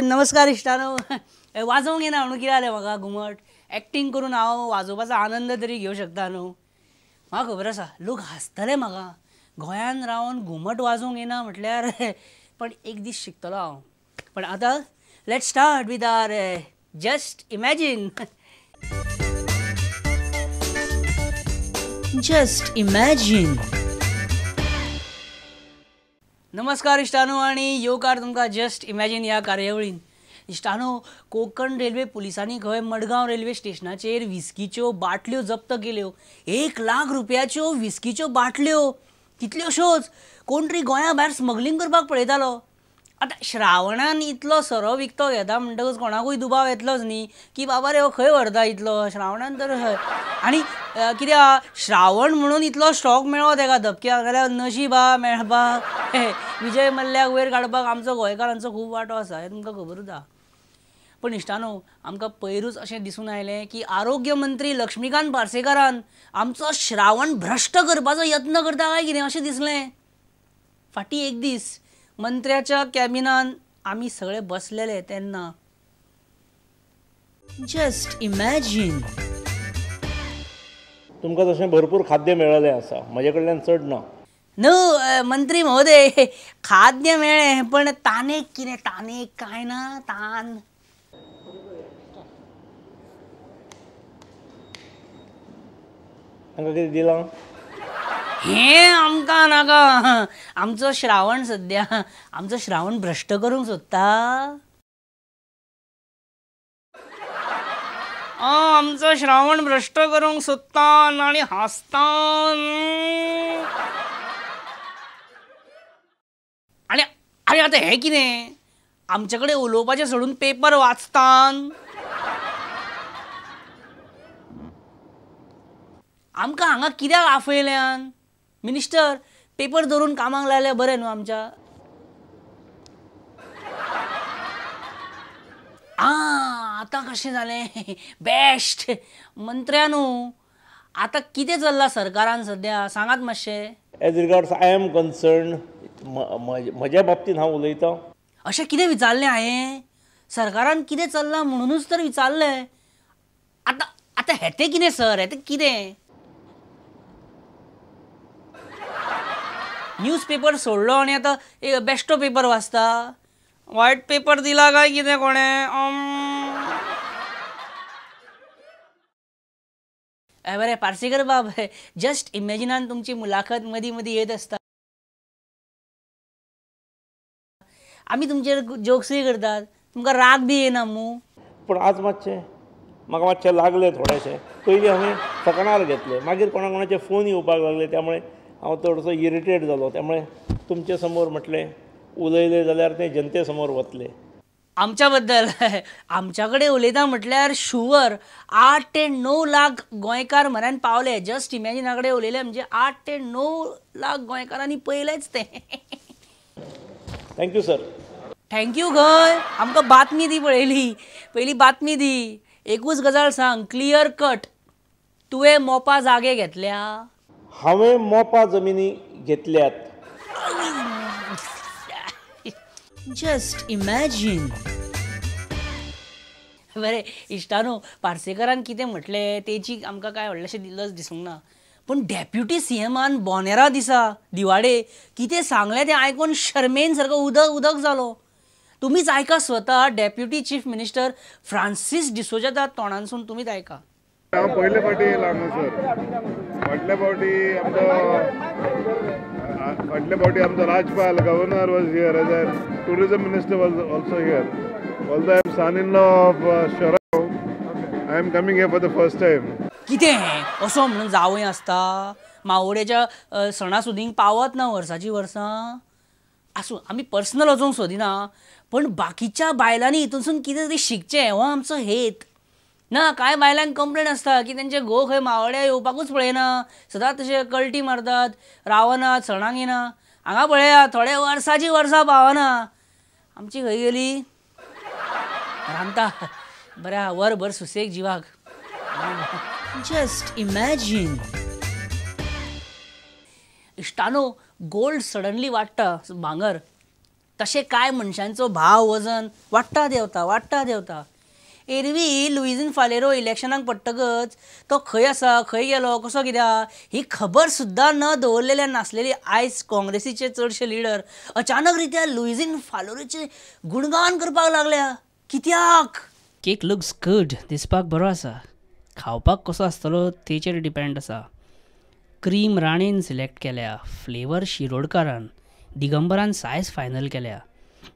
नमस्कार इश्टानो. वाजोवंक येना म्हणून कितें जालें म्हाका घुमट एक्टींग करून हांव वाजोवपाचो आनंद तरी घेवं शकता न्हू. म्हाका खबर आसा लोक हांसतले म्हाका, गोंयान रावन घुमट वाजोवंक येना म्हटल्यार, पण एक दीस शिकतलो हांव. पण आतां let's start with our just imagine. Just imagine. नमस्कार इश्टानो आनी येवकार तुमकां जस्ट इमॅजीन ह्या कार्यावळीन. इश्टानो, कोंकण रेल्वे पुलिसांनी खंय मडगांव रेल्वे स्टेशनाचेर विस्कीच्यो बाटल्यो जप्त केल्यो. 1 लाख रुपयाच्यो विस्कीच्यो बाटल्यो, कितल्योश्योच. कोण तरी गोंया भायर स्मगलिंग करपाक पळयतालो. आतां श्रावणान इतलो सोरो विकतो घेता म्हणटकच कोणाकूय दुबाव येतलोच न्ही की बाबा रे हो खंय व्हरता इतलो श्रावणान तर. आनी कित्याक श्रावण म्हणून इतलो स्टॉक मेळ्ळो तेका धपक्याक, जाल्यार नशीब आहा मेळपाक. विजय मल्ल्याक वयर काडपाक आमचो गोंयकारांचो खूब वांटो आसा हें तुमकां खबरूच आहा. पण इश्टानो, आमकां पयरूच अशें दिसून आयलें की आरोग्य मंत्री लक्ष्मीकांत पार्सेकारान आमचो श्रावण भ्रश्ट करपाचो यत्न करता काय कितें अशें दिसलें. फाटीं एक दीस मंत्र्याच्या कॅबिनान आमी सगळे बसलेले तेन्ना जस्ट इमॅजीन. तुमकां तशें भरपूर खाद्य मेळ्ळें आसा, म्हजे कडल्यान चड ना. न्हू मंत्री महोदय, खाद्य मेळ्ळें पण तानेक कितें, तानेक कांय ना. तान तांकां कितें दिलां हें आमकां नाका. आमचो श्रावण सद्या, आमचो श्रावण भ्रश्ट करूंक सोदता. आमचो श्रावण भ्रश्ट करूंक सोदता आनी हांसता. आनी आनी आतां हें कितें, आमचे कडेन उलोवपाचें सोडून पेपर वाचता. आमकां हांगा कित्याक आफयल्यान मिनिस्टर? पेपर दवरून कामाक लायल्यार बरें न्हू आमच्या. आतां कशें जालें बेस्ट. मंत्र्यानू आतां कितें चल्लां सरकारान सद्या सांगात मातशें. As regards I am concern, म्हज्या बाबतींत हांव उलयतां. अशें कितें विचारलें हांवें? सरकारान कितें चल्लां म्हणुनूच तर विचारलें. आतां आतां हें कितें सर, हें कितें? न्यूज पेपर सोडलो आनी आतां बेश्टो पेपर वाचता. वायट पेपर दिला काय कितें कोणें? बरें पार्सेकर बाब, जस्ट इमॅजिनान तुमची मुलाखत मदीं मदीं येत आसता. आमी तुमचेर जोक्सूय करतात, तुमकां राग बी येना मू? पूण आज मातशें म्हाका मातशें लागलें थोडेशें. पयलीं हांवें फकणार घेतलें, मागीर कोणा कोणाचे फोन येवपाक लागले, त्यामुळे हांव थोडोसो इरिटेट जालो. त्यामुळे तुमचे समोर म्हटलें उलयलें जाल्यार तें जनते समोर वतलें. आमच्या बद्दल आमच्या कडेन उलयता म्हटल्यार शुवर 8 ते 9 लाख गोंयकार म्हऱ्यान पावले. जस्ट इमॅजिना कडेन उलयले म्हणजे 8 ते 9 लाख गोंयकारांनी पळयलेंच तें. Thank you sir. Thank you खंय, आमकां बातमी दी पळयली. पयली बातमी दी. एकूच गजाल सांग क्लियर कट, तुवें मोपा जागे घेतल्या? हांवें मोपा जमिनी घेतल्यात. Just imagine. बरें इश्टानो, पार्सेकरान कितें म्हटलें तेची आमकां कांय व्हडलेंशें लज दिसूंक ना, पूण डेप्युटी सीएमान बोनेरा दिसा दिवाडे कितें सांगलें तें आयकून शर्मेन सारको उदक उदक जालो. तुमीच आयका स्वता डेप्युटी चीफ मिनिस्टर फ्रांसीस डिसोजाच्या तोंडांसून तुमीच आयका. हांव पयले फावटी येयला हांगासर. फाटले फावटी आमचो राज्यपाल governor was here, as a tourism minister was also here. Although I am son in law of Chorao, I am coming here for the first time. कितें असो म्हणून जावंय आसता मावोड्याच्या सणासुदींक पावत ना वर्साची वर्सां. आसूं, आमी पर्सनल वचूंक सोदिना, पण बाकीच्या बायलांनी हितूनसून कितें तरी शिकचें हो आमचो हेत. ना कांय बायलांक कंप्लेन आसता की तेंचे घोव खंय मावोड्या येवपाकूच पळयना, सदांच तशे कल्टी मारतात, रावनात, सणाक येना. हांगा पळया थोडे वर्साची वर्सां पावना. आमची खंय गेली? रांदता बऱ्या वरभर सुसेग जिवाक. Just imagine. इश्टानो, गोल्ड सडनली वाडटा, भांगर. तशें कांय मनशांचो भाव वजन वाडटा देंवता वाडटा देंवता. एरवी लुईझीन फालेरो इलेक्शनाक पडटकच तो खंय आसा, खंय गेलो, कसो कित्याक ही खबर सुद्दां न दवरलेल्या नासलेली आयज काँग्रेसीचे चडशे लिडर अचानक रित्या लुईझीन फालेरोचें गुणगान करपाक लागल्या. कित्याक? केक लुक्स गुड, दिसपाक बरो आसा, खावपाक कसो आसतलो तेचेर डिपेंड आसा. क्रीम राणेन सिलेक्ट केल्या, फ्लेवर शिरोडकारान, दिगंबरान सायज फायनल केल्या,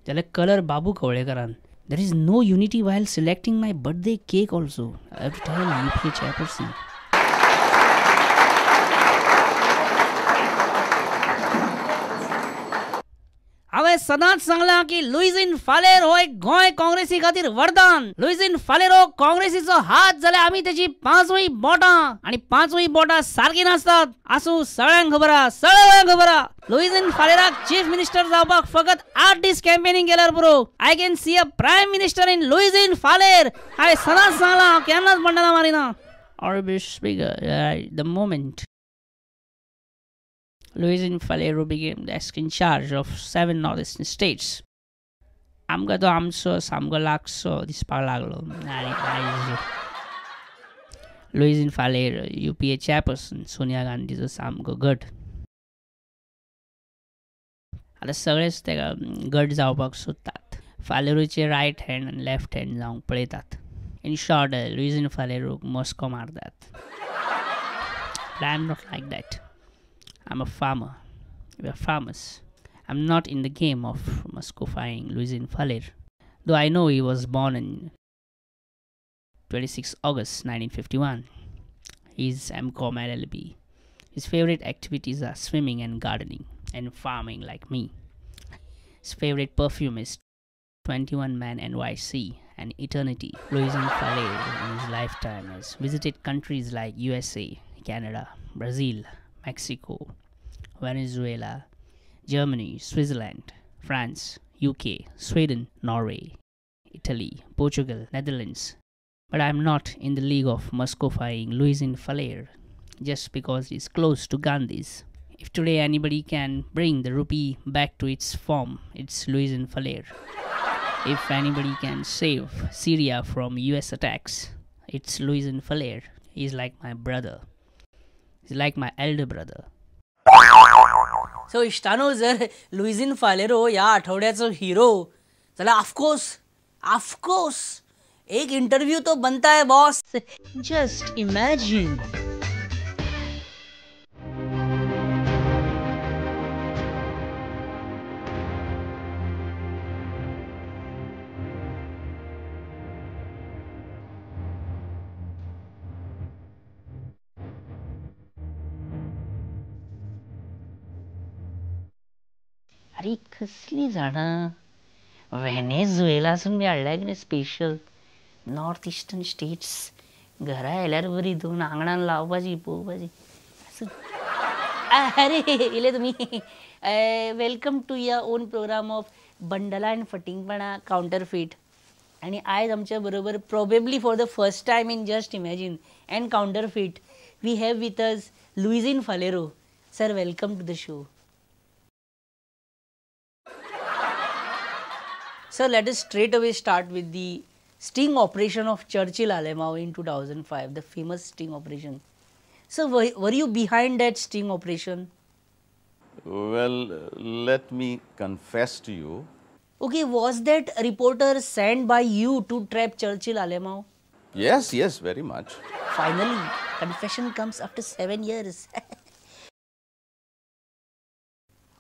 जाल्यार कलर बाबू कवळेकारान. There is no unity while selecting my birthday cake also. I have to tell UPA chairperson. हांवें सदांच सांगलां की लुईझीन फालेर हो एक गोंय काँग्रेसी खातीर वरदान. लुईझीन फालेर हो काँग्रेसीचो हात जाल्यार आमी तेची पांचूय बोटां, आनी पांचूय बोटां सारकीं नासतात. आसूं, सगळ्यांक खबर आसा, सगळ्यांक खबर आसा. लुईझीन फालेराक चीफ मिनिस्टर जावपाक फकत 8 दीस कॅम्पेनिंग केल्यार पुरो. I can see a prime minister in Luizinho Faleiro. हांवें सदांच सांगलां, हांव केन्नाच बंडलां मारिना. Honourable speaker, the moment Luizinho Faleiro became the in charge of 7 northeastern states, आमकां तो आमचो सामको लागसो दिसपाक लागलो. आनी आयज Luizinho Faleiro UPA chairperson Sonia गांधीचो सामको गट. आतां सगळेच ताका गट जावपाक सोदतात. फालेरोचे रायट हँड आनी लेफ्ट हँड जावंक पळयतात. इन शॉर्ट, लुईझीन फालेरोक मस्को मारतात. I am not like that. I'm a farmer. We are farmers. I'm not in the game of muscovifying Luizinho Faleiro, though I know he was born in 26 August 1951. He's MCom LLB. His favorite activities are swimming and gardening and farming like me. His favorite perfume is 21 Man NYC and Eternity. Luizinho Faleiro in his lifetime has visited countries like USA, Canada, Brazil, Mexico, Venezuela, Germany, Switzerland, France, UK, Sweden, Norway, Italy, Portugal, Netherlands. But I'm not in the league of muscovifying Luizinho Faleiro just because he's close to Gandhi's. If today anybody can bring the rupee back to its form, it's Luizinho Faleiro. If anybody can save Syria from US attacks, it's Luizinho Faleiro. He's like my brother. He's like my elder brother. So इश्टानो, जर लुईझीन फालेरो ह्या आठवड्याचो hero जाल्यार of course of course एक interview तो बनता है boss. Just imagine. अरे कसली झाडां व्हेनेझुएलासून बी हाडल्या कितें स्पेशल. नॉर्थ इस्टर्न स्टेट्स घरा आयल्यार बरी दोन आंगणान लावपाची पळोवपाची. आसूं. अरे इले तुमी. Welcome to your own programme of बंडला and फटिंगपणा counterfeit. आनी आयज आमच्या बरोबर probably for the first time in just imagine and counterfeit we have with us Luizinho Faleiro. Sir, welcome to the show. Sir, let us straight away start with the sting operation of Churchill Alemao in 2005, the famous sting operation. Sir, were you behind that sting operation? Well, let me confess to you. Okay, was that reporter sent by you to trap Churchill Alemao? Yes, yes, very much. Finally, confession comes after 7 years.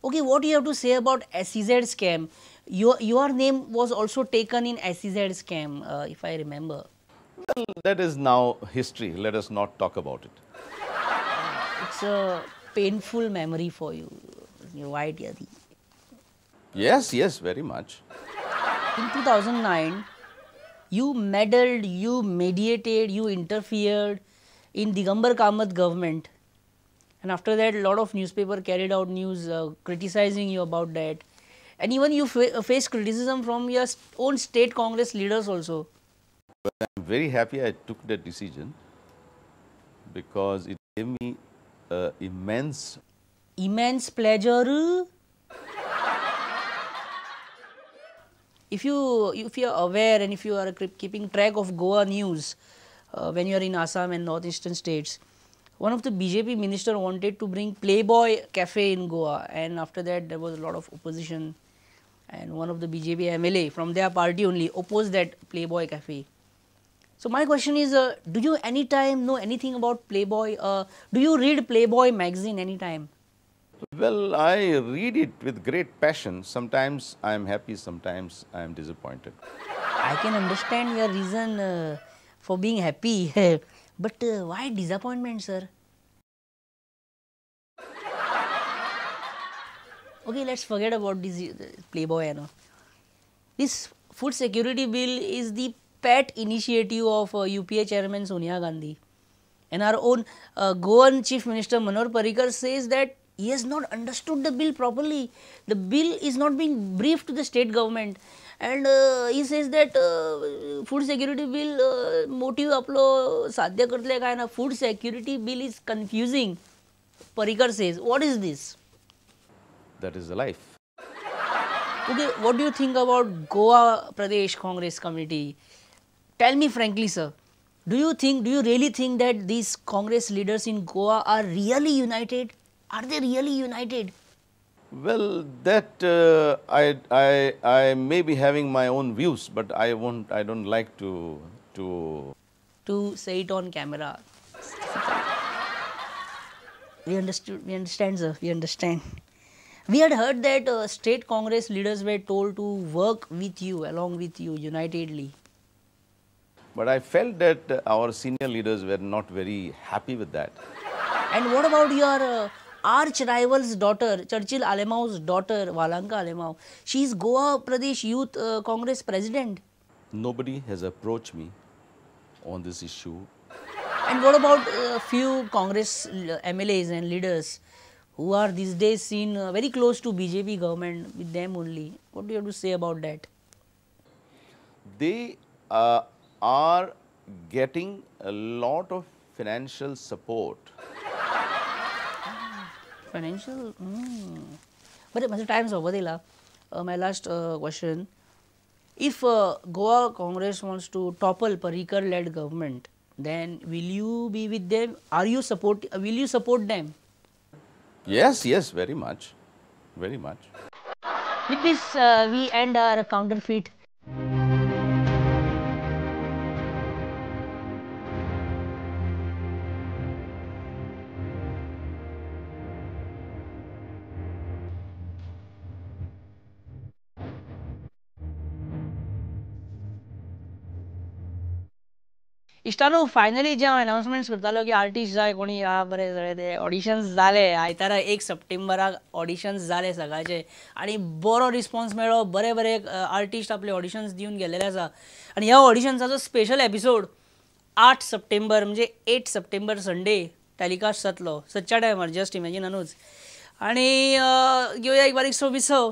Okay, what do you have to say about SEZ scam? Your name was also taken in SEZ scam, if I remember. Well, that is now history. Let us not talk about it. It's a painful memory for you. Your white yadi. Yes, yes, very much. In 2009, you meddled, you mediated, you interfered in Digambar Kamath government. And after that, a lot of newspaper carried out news criticizing you about that. And even you faced criticism from your own state Congress leaders also. Well, I'm very happy I took that decision because it gave me immense pleasure. If you are aware and if you are keeping track of Goa news when you are in Assam and northeastern states, one of the BJP minister wanted to bring Playboy Cafe in Goa, and after that there was a lot of opposition, and one of the BJP MLA from their party only opposed that Playboy Cafe. So my question is, do you any time know anything about Playboy? Do you read Playboy magazine any time? Well, I read it with great passion. Sometimes I am happy, sometimes I am disappointed. I can understand your reason for being happy, but why disappointment, sir? Okay, let's forget about this Playboy. You know. This food security bill is the pet initiative of UPA chairman Sonia Gandhi, and our own Goan Chief Minister Manohar Parrikar says that he has not understood the bill properly. The bill is not being briefed to the state government, and he says that food security bill motive aplo sadhya kartle kai na, food security bill is confusing. Parrikar says, what is this? That is the life. Okay, what do you think about Goa Pradesh Congress Committee? Tell me frankly, sir, do you really think that these Congress leaders in Goa are really united? Are they really united? Well, that I may be having my own views, but I don't like to say it on camera. We understand, sir, we understand. We had heard that state Congress leaders were told to work with you, along with you, unitedly. But I felt that our senior leaders were not very happy with that. And what about your arch rival's daughter, Churchill Alemao's daughter, Valanka Alemao? She is Goa Pradesh Youth Congress President. Nobody has approached me on this issue. And what about few Congress MLAs and leaders who are these days seen very close to BJP government, with them only? What do you have to say about that? They are getting a lot of financial support. Financial? But my time is over. My last question. If Goa Congress wants to topple Parrikar-led government, then will you be with them? Are you support? Will you support them? Yes, yes, very much, very much. With this, we end our counterfeit. इश्टानो, finally जे हांव अनाउन्समेंट्स करतालो की artist जाय कोणी या बरें सगळे ते auditions जाले. आयतारा 1 सप्टेंबराक ऑडिशन्स जाले सकाळचे आनी बरो रिस्पॉन्स मेळ्ळो. बरे बरे आर्टिस्ट आपले ऑडिशन्स दिवन गेलेले आसा आनी ह्या ऑडिशन्साचो स्पेशल एपिसोड 8 सप्टेंबर म्हणजे 8 सप्टेंबर संडे टेलिकास्ट जातलो सदच्या टायमार, जस्ट इमॅजिनानूच. आनी घेवया एक बारीकसो विसव.